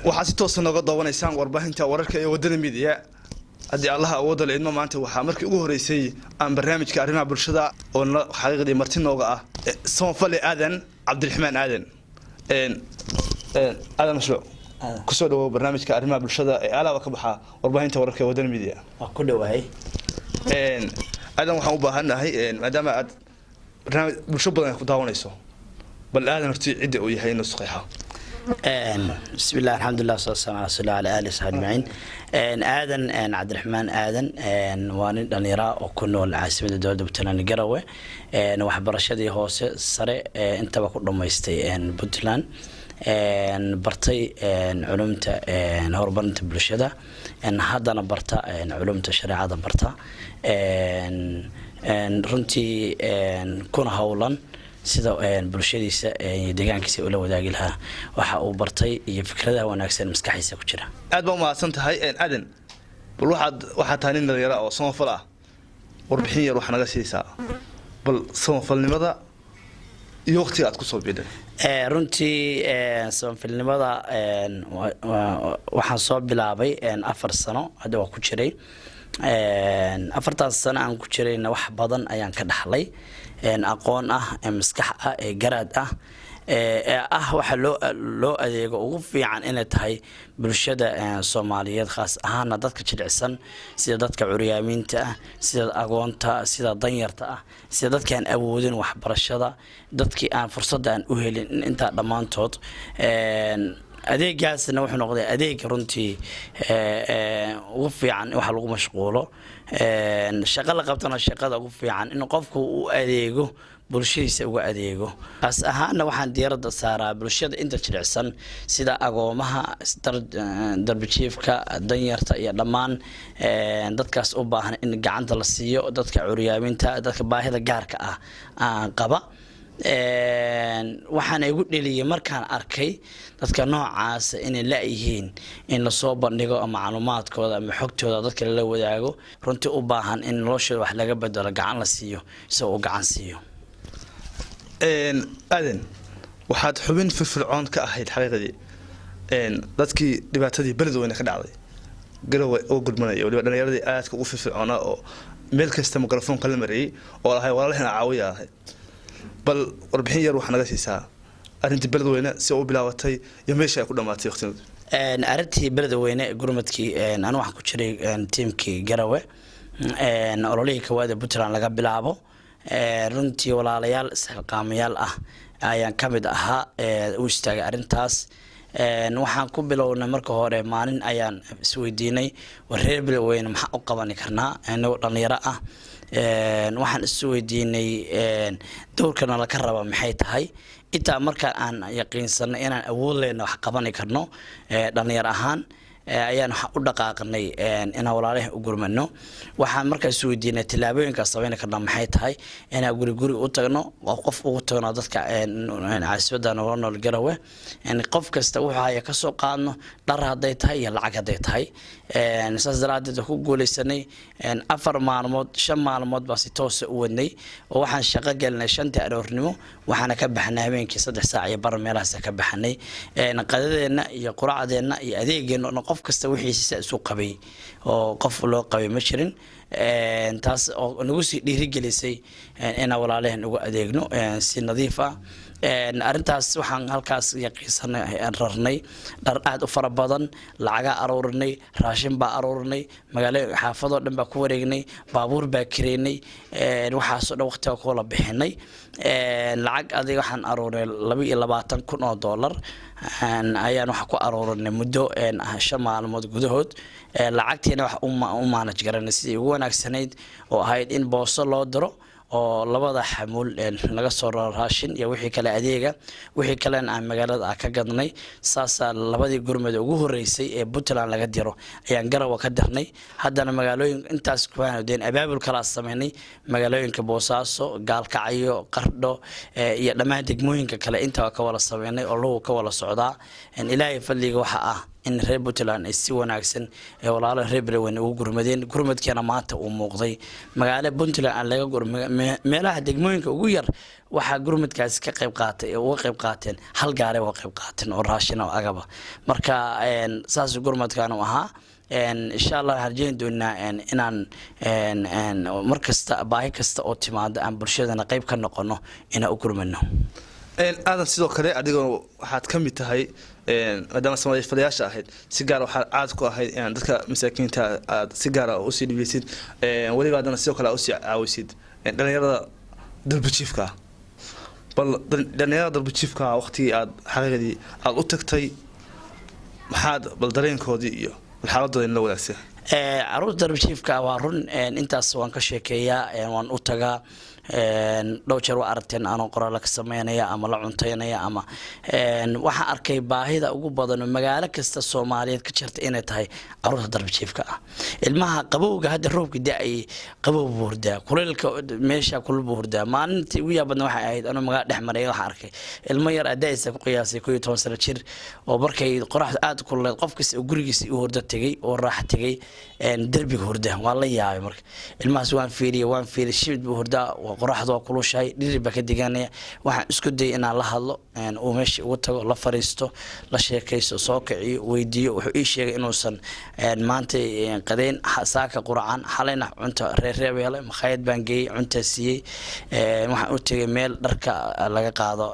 Waxaad si toosa nooga daawanaysaan warbaahinta wararka ee Wadani Media. Haddii Allaha awoodda la idmo, maanta waxaa markii ugu horeysay aan barnaamijka arrimaha bulshada oo xaqiiqdii marti nooga ah samafale Aadan Cabdiraxmaan Aadan. Aadan Mashruuc, kusoo dhawow barnaamijka arrimaha bulshada ee alaaba ka baxa warbaahinta wararka ee Wadani Media. Waa ku dhawahay. Aadan, waxaan u baahannahay, maadaama aad barnaamij bulsho badan ku daawanayso, bal Aadan horti cidda uu yahay inuu isqeexo. Bismi illah, alxamdulilah, wasalaatu wasalam ala rasuulillah ala alihi saxbi ajmaciin. Aadan Cabdiraxmaan Aadan waa nin dhallinyara oo ku nool caasimadda dowladda Puntland, Garowe. Waxbarashadii hoose, sare intaba ku dhammaystay Puntland, bartay culumta horumarinta bulshada, haddana barta culumta shareecada barta, runtii kuna howlan sida bulshadiisa iyo deegaankiisa ula wadaagi lahaa waxa uu bartay iyo fikradaha wanaagsan maskaxdiisa ku jira. Aad baa umahadsan tahay, Aadan. Bal waxaad tahay nin dhalinyaro oo samafal ah. Warbixin yar waxaa naga siisaa bal samafalnimada iyo waqtiga aad kusoo biidhay. Runtii samafalnimada waxaan soo bilaabay 4 sano hadda waa ku jiray. 4taas sano aan ku jirayna wax badan ayaan ka dhaxlay, aqoon ah, maskax ah, ee garaad ah, ee ah waxa loo adeego ugu fiican inay tahay bulshada Soomaaliyeed, khaas ahaana dadka jilicsan, sida dadka curyaamiinta ah, sida agoonta, sida danyarta ah, sida dadka aan awoodin waxbarashada, dadkii aan fursadda aan u helin. Intaa dhammaantood adeegaasna wuxuu noqday adeeg runtii ugu fiican waxa lagu mashquulo. Shaqo la qabtana, shaqada ugu fiican in qofku u adeego bulshadiisa uga adeego. Kaas ahaana waxaan diiradda saaraa bulshada inta jilicsan, sida agoomaha, darbijiifka, danyarta iyo dhammaan dadkaas u baahan in gacanta la siiyo, dadka curyaaminta, dadka baahida gaarka ah aan qaba. Waxaana igu dheliyay markaan arkay dadka noocaasa inay la-yihiin in lasoo bandhigo macluumaadkooda ama xogtooda dadka lala wadaago, runtii u baahan in noloshooda wax laga bedelo, gacan la siiyo, isagoo u gacan siiyo. Aadan, waxaad xubin firfircoon ka ahayd xaqiiqadii dadkii dhibaatadii Beledweyne ka dhacday Garowe oo gudmanaya, waliba dhalinyaradii aadka ugu firfircoonaa oo meel kasta mikrofoonka la marayay oo lahay walaalahina caawiya ahayd. Bal warbixin yar waxaa naga siisaa arrintii Beledweyne si u bilaabatay iyo meesha ay ku dhamaatay waqtigeedu. Arrintii Beledweyne, gurmadkii, anu waxaan ku jiray tiimkii Garawe, ololihii kawaada Puntland laga bilaabo. Runtii walaalayaal isxilqaamayaal ah ayaan ka mid ahaa u istaagay arrintaas. Waxaan ku bilownay marka hore, maalin ayaan isweydiinay: war reer Beledweyne maxaa u qabani karnaa inagoo dhalinyaro ah? Waxaan isweydiinay dowrkana laka raba maxay tahay. Intaa marka aan yaqiinsanay inaan awood leyna wax qabani karno dhalinyaro ahaan, ayaan waxaan u dhaqaaqnay inaan walaalaha u gurmano. Waxaan markaa isweydiinay tillaabooyinkaas samayn karna maxay tahay: inaan guri guri u tagno oo qof ugu tagno dadka caasimadda noola nool Garowe, qof kasta wuxuu haya kasoo qaadno, dhar hadday tahay iyo lacag hadday tahay. Saas daraadeed ku guuleysanay. 4 maalmood, 5 maalmood baa si toosa u wadnay oo waxaan shaqo gelinay 5tii aroornimo, waxaana ka baxnay habeenkii 3 saac iyo bar meelahaas ka baxnay. Qadadeenna iyo quraacdeenna iyo adeegeenna oo qof kasta wixiisa isu qabay oo qof loo qabay ma jirin. Taas oo nagu sii dhiirigelisay inaan walaalaheen ugu adeegno si nadiif ah. Arrintaas waxaan halkaas yaqiinsanay, rarnay dhar aada u fara badan, lacagaa aruurinay, raashin baa aruurinay, magaalo xaafadoo dhan baa ku wareegnay, baabuur baa kireynay, waxaasoo dhan waqtiga kula bixinay. Lacag adiga waxaan aruurinay $22,000 ayaan waxa ku aruurinay muddo 5 maalmood gudahood. Lacagtiina wax u maanaj garanay sidii ugu wanaagsanayd oo ahayd in booso loo diro oo labada xamuul laga soo raro raashin iyo wixii kale adeega, wixii kalena aan magaalada ah ka gadnay. Saasaa labadii gurmad ugu horeysay ee Puntland laga diro ayaan Garawa ka dirnay. Haddana magaalooyin intaas kuwaanodeen abaabul kalaa sameynay, magaalooyinka Boosaaso, Gaalkacyo, Qardho iyo dhammaan degmooyinka kale intaba ka wada sameynay oo lagu ka wada socdaa. Ilaahay fadliga waxa ah In reer Puntland ay si wanaagsan ee walaalo reer Beledweyne ugu gurmadeen, gurmadkeena maanta uu muuqday. Magaalo Puntland aan laga meelaha degmooyinka ugu yar waxaa gurmadkaasi ka qayb qaatay ee uga qayb qaateen hal gaare uga qayb qaateen oo raashin oo agaba. Marka saas gurmadkan uu ahaa. Insha Allah waxaan rajeyn doonaa inaan mar kasta baahi kasta oo timaada aan bulshadana qayb ka noqono, inaan u gurmano. Aadan, sidoo kale adigoo waxaad ka mid tahay, maadaama samafalayaasha ahayd, si gaara waxaad caad ku ahayd inaan dadka masaakiinta aad si gaara usii dhibeysid, weliba haddana sidoo kale aad usii caawisid dhalinyarada darbijiifka ah. Bal dhalinyarada darbijiifka ah waqtigii aad xaqiiqdii aada u tagtay, maxaad bal dareenkoodii iyo bal xaaladooda inla wadaagsa? Caruurta darbijiifka waa run, intaas waan ka sheekeeyaa, waan u tagaa dhowr jeer. Waa aragteen anoo qoraala ka sameynaya ama la cunteynaya ama waxaan arkay baahida ugu badan oo magaalo kasta Soomaaliyeed ka jirta inay tahay caruurta darbijiifka ah. Ilmaha qabowga, hadda roobka da-ay, qabow buu hurdaa, kuleylka meesha kulul buu hurdaa. Maalintii ugu yaabadna waxay ahayd anoo magaalo dhex maraya, waxaan arkay ilmo yar da-diisa ku qiyaasay 11 sano jir oo markay qoraxdu aada kululeed qof kasta oo gurigiisa u hurdo tegay oo raaxa tegay, derbiga hurda. Waan la yaabay marka ilmahaas, waan fiiriyay, waan fiiriyay, shimid buu hurdaa, qoraxdu waa kulushahay, dhirir baa ka diganaya. Waxaan isku dayay inaan la hadlo, uu meesha ugu tago, la fariisto, la sheekaysto, soo kiciyo, weydiiyo. Wuxuu ii sheegay inuusan maanta qadeyn, saaka quracan, xalayna cunta reereeb helay. Makhaayad baan geeyey, cuntaa siiyey. Waxaan u tegay meel dharka laga qaado,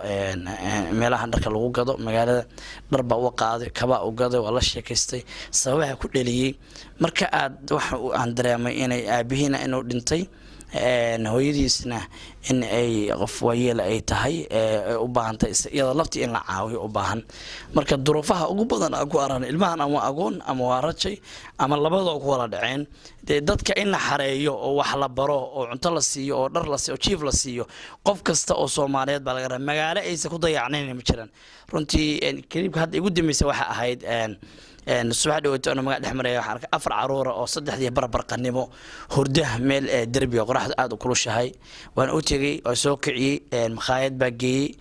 meelaha dharka lagu gado magaalada, dhar baa uga qaaday, kabaa u gaday, waa la sheekaystay. Sababaha ku dhaliyey marka aad waxa aan dareemay inay aabihiina inuu dhintay, hooyadiisna in ay qof waayeel ay tahay, u baahantahay iyadoo laftii in la caawiyo u baahan. Marka duruufaha ugu badan aan ku aragna ilmahan ama agoon ama waa rajay ama labadoo ku wada dhaceen. Dee dadka in la xareeyo oo wax la baro oo cunto la siiyo oo dhar la siiyo oo jiif la siiyo, qof kasta oo Soomaaliyeed baa laga rabaa. Magaalo aysan ku dayacnayn ma jiraan runtii. Kaliibka hadda igu dambeysa waxa ahayd subax dhawaato ano magaca dhex maraya, waxaan arkay afar caruura oo saddexdii barbarqanimo hurda meel derbiga, qoraxda aada u kulushahay. Waan u tegey, waan soo kiciyey, makhaayad baa geeyey,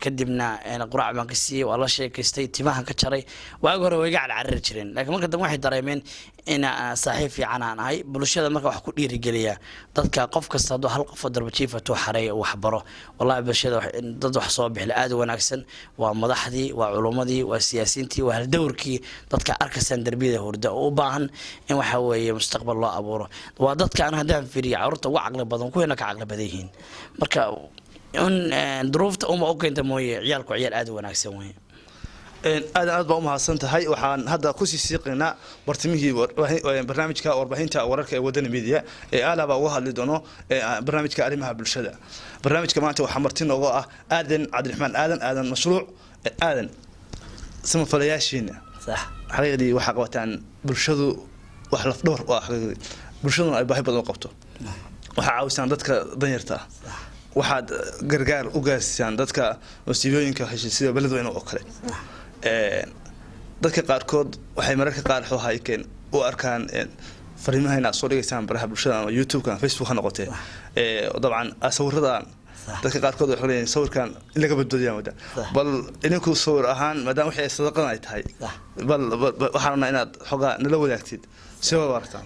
kadibna quraac baan ka siiyey, waa la sheekaystay, timahan ka jaray. Waagi hore way iga carcarari jireen, laakiin marka dambe waxay dareemeen in saaxiib fiican aan ahay. Bulshada marka wax ku dhiirigeliya dadka, qof kasta hadduu hal qof oo darbajiif hatuu xareeyo, wax baro, wallahi bulshada dad wax soo bixila aada u wanaagsan. Waa madaxdii, waa culummadii, waa siyaasiyiintii, waa haldowrkii dadka arkaysaan darbiyada hurda oo u baahan in waxa weeye mustaqbal loo abuuro. Waa dadka aan haddaan fiiriyo carruurta uga caqli badan, kuwiina ka caqli badan yihiin. Marka in duruufta uma u keenta mooye, ciyaalku ciyaal aada u wanaagsan weye. Aadan, aad baa umahadsan tahay. Waxaan hadda kusii siiqaynaa bartimihii barnaamijka warbaahinta wararka ee Wadani Media ee aala baa uga hadli doono barnaamijka arrimaha bulshada. Barnaamijka maanta waxaa marti nooga ah Aadan Cabdiraxmaan Aadan, Aadan Mashruuc. Aadan, samafalayaashiina xaqiiqdii waxaa qabataan bulshadu wax lafdhowr u ah, xaqiiqdii bulshaduna ay baahi badan u qabto. Waxaa caawisaan dadka danyarta ah, waxaad gargaar u gaarsiisaan dadka masiibooyinka heshay sida Beledweyne oo kale. Dadka qaarkood waxay mararka qaar xoohaykeen u arkaan fariimaha inaad soo dhigaysaan baraha bulshada ama YouTube-ka ama Facebook ha noqotee. Dabcan sawiradan dadka qaarkood waxay leeyihiin sawirkan in laga badbadiyaa moodaa. Bal idinku sawir ahaan, maadaama wixii ay sadaqadan ay tahay, bal waxaan rabnaa inaad xoogaa nala wadaagtid si waa aragtaan.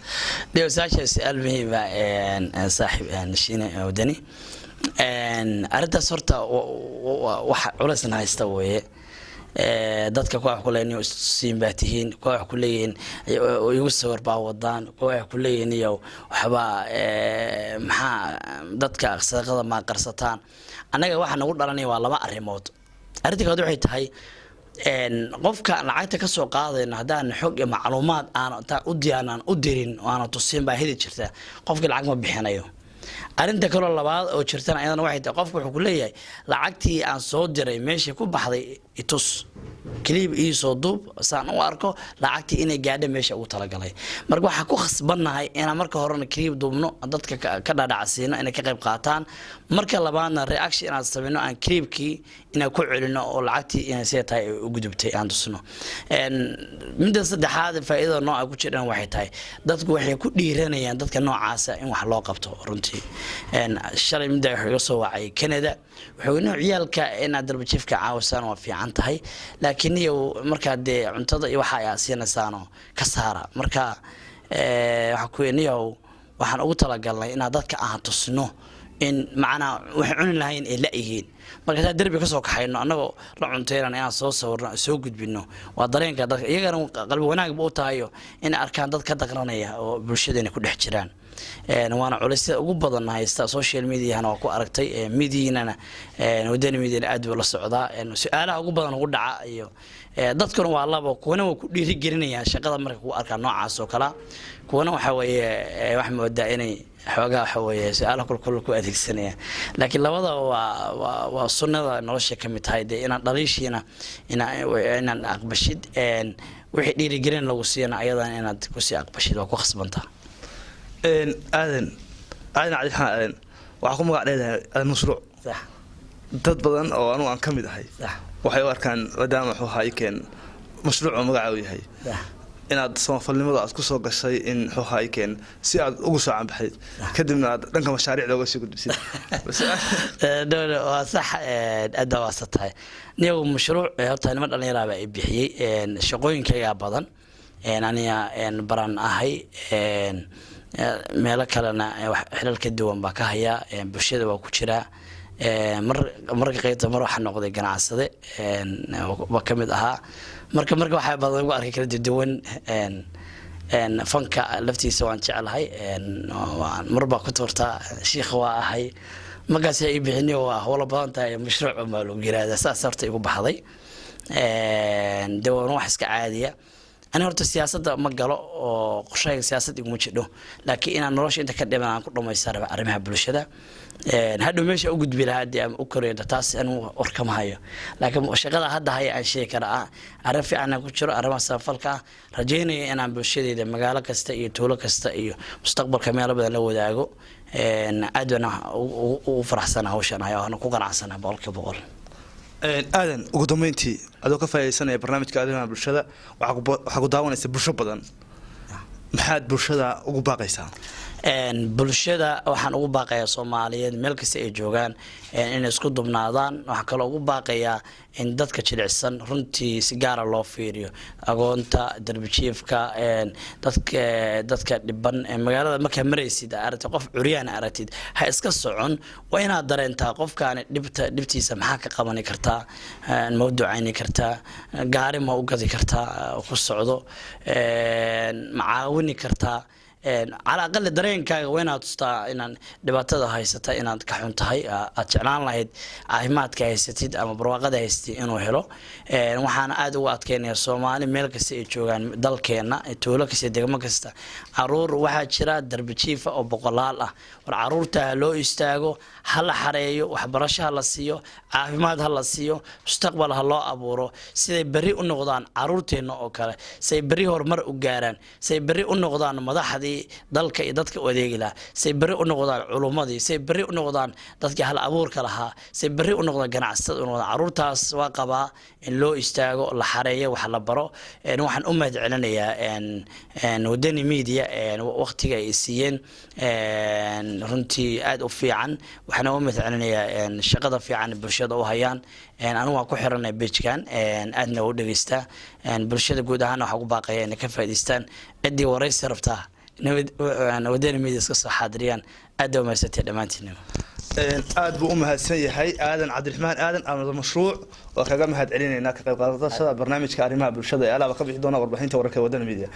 Dee su-aasha su-aal muhiima, saaxiib Shiine Wadani. Arrintaas horta waxa culaysna haysta weeye. Dadka kuwa wax ku leeyihiin siin baa tihiin, kuwa wax ku leeyihiin igu sawir baa wadaan, kuwa wax ku leeyihiin iyo waxba maxaa dadka sadaqada maa qarsataan. Annaga waxa nagu dhalanaya waa laba arrimood. Arrinta koowaad waxay tahay qofka aan lacagta ka soo qaadayno, haddaan xog iyo macluumaad aan intaan u diyaarin aan u dirin oo aanan tusin baa heli jirta, qofkii lacag ma bixinayo. Arrinta kaloo labaad oo jirtana ayadana waxay tahay, qofku wuxuu ku leeyahay lacagtii aan soo diray meeshii ku baxday itus, clip iisoo duub saan u arko lacagtii inay gaadha meesha ugu talagalay. Marka waxaa ku khasbannahay inaan marka horena clip duubno, dadka ka dhadhacsiino inay ka qayb qaataan, marka labaadna reaction inaan sameyno, aan clipkii inaan ku celino oo lacagtii inay see tahay ay u gudubtay aan tusno. Midda saddexaad, faa'iidada nooca ku jiraan waxay tahay dadku waxay ku dhiiranayaan dadka noocaasa in wax loo qabto runtii. Shalay midda wuxuu iga soo wacay Canada, wuxuu inuu ciyaalka inaad darbajiifka caawisaan waa fiican. baahan tahay, laakiin iyo markaa dee cuntada iyo waxa ay siinaysaano ka saara. Marka waxaan ku niyow waxaan ugu talagalnay inaan dadka aan tusno in macnaa waxay cuni lahayn ay la-yihiin. Marka saa derbi kasoo kaxayno, annagoo la cunteynana, inaan soo sawirno, soo gudbino, waa dareenka dadka, iyagana qalbi wanaagba u tahayo inay arkaan dad ka daqranaya oo bulshadeena ku dhex jiraan. Waana culaysyada ugu badan haysta social mediahana waa ku aragtay, mediahnana Wadani Mediana aad buu la socdaa. Su-aalaha ugu badan ugu dhaca iyo dadkuna waa labo: kuwana waa ku dhiirigelinayaan shaqada marka ku arkaan noocaas oo kalea, kuwana waxa weeye wax moodaa inay xoogaa waxa weeye su-aalaha kulkul ku adeegsanayaan. Laakiin labada waa sunnada nolosha ka mid tahay dee, inaan dhaliishiina inaan aqbashid, wixii dhiirigelin lagu siiyana ayadan inaad kusii aqbashid, waa ku khasbantaa. Aadan, Aadan Cabdiraxmaan Aadan, waxaa ku magac dheedahay Aadan Mashruuc. Dad badan oo anugu aan ka mid ahay waxay u arkaan, maadaama wuxuu ahaa ikeen mashruuc oo magaca uu yahay, inaad samafalnimada aad kusoo gashay in muxuu ahaa ikeen si aad ugu soo canbaxayd, kadibna aad dhanka mashaariicda uga sii gudbisid. Waa sax, aad baa waasa tahay niyagu. Mashruuc horta niman dhallinyaraa baa i bixiyey. Shaqooyinkaygaa badan, aniga baran ahay, meelo kalena xilal ka duwan baa ka hayaa, bulshada waa ku jiraa. Mar marka qaybta mar waxaa noqday ganacsade waa ka mid ahaa. Marka waxaa badan ugu arkay kala duwan. Fanka laftiisa waan jeclahay, mar baa ku tuurtaa, shiikha waa ahay. Markaas i bixini waa howlo badan tahay, mashruuc baa lagu yiraahdaa, saas horta igu baxday. De waan wax iska caadiya. Ani horta siyaasadda ma galo oo qorshahayga siyaasad iguma jidho, laakiin inaan nolosha inta ka dhiman aan ku dhamaysta raba arrimaha bulshada. Hadhow meesha u gudbi lahaa dee ama u koreyo, taas anigu warkama hayo, laakiin shaqada hadda haya aan sheegi kara ah arrin fiican aan ku jiro, arrimaha samafalka ah, rajeynaya inaan bulshadeyda magaalo kasta iyo tuulo kasta iyo mustaqbalka meelo badan la wadaago. Aad baan ugu faraxsana hawshan hayo, waana ku qanacsana 100%. Aadan, ugu dambeyntii, adoo ka faaidaysanaya barnaamijka arrimaha bulshada, waxaa ku daawanaysa bulsho badan, maxaad bulshada ugu baaqaysaa? Bulshada waxaan ugu baaqayaa Soomaaliyeed meel kasta ay joogaan inay isku dubnaadaan. Waxaan kaloo ugu baaqayaa in dadka jilicsan runtii si gaara loo fiiriyo: agoonta, darbijiifka, dadka dhiban. Magaalada markaa maraysid, aragtid qof curyaan aragtid, ha iska socon, waa inaad dareentaa qofkaani dhibta dhibtiisa. Maxaa ka qabani kartaa? Ma u ducayni kartaa? Gaari ma u gadi kartaa ku socdo? Ma caawini kartaa? Cala aqali dareenkaaga waa inaad tustaa inaan dhibaatada haysata inaad ka xun tahay, aad jeclaan lahayd caafimaadka haysatid ama barwaaqada haysatid inuu helo. Waxaana aada ugu adkeynaya Soomaali meel kasta ay joogaan, dalkeena, tuulo kasta, degmo kasta, caruur waxaa jira darbijiifa oo boqolaal ah. War caruurta ha loo istaago, ha la xareeyo, waxbarasho ha la siiyo, caafimaad ha la siiyo, mustaqbal ha loo abuuro, siday berri u noqdaan caruurteenna oo kale, siay berri horumar u gaaraan, siay berri u noqdaan madaxdii dalka iyo dadka u adeegi lahaa, say berri u noqdaan culummadii, say berri u noqdaan dadkii hal abuurka lahaa, say berri u noqdaan ganacsatada u noqdaan. Caruurtaas waa qabaa in loo istaago, la xareeyo, wax la baro. Waxaan u mahad celinayaa Wadani Media waqtiga ay siiyeen, runtii aada u fiican. Waxaan uga mahad celinayaa shaqada fiican bulshada u hayaan. Anigu waan ku xiranay page-kan, aadna waa u dhegeystaa. Bulshada guud ahaan waxaa ugu baaqaya inay ka faa'idaystaan. Ciddii waraysi rabtaa, Wadani Media iska soo xaadiriyaan. Aad baa umahadsantay dhammaantiinaba. Aad buu u mahadsan yahay Aadan Cabdiraxmaan Aadan Amada Mashruuc. Waa kaga mahad celinaynaa ka qayb qaadashada barnaamijka arrimaha bulshada ee alaaba ka bixi doona warbixinta wararka Wadani Media.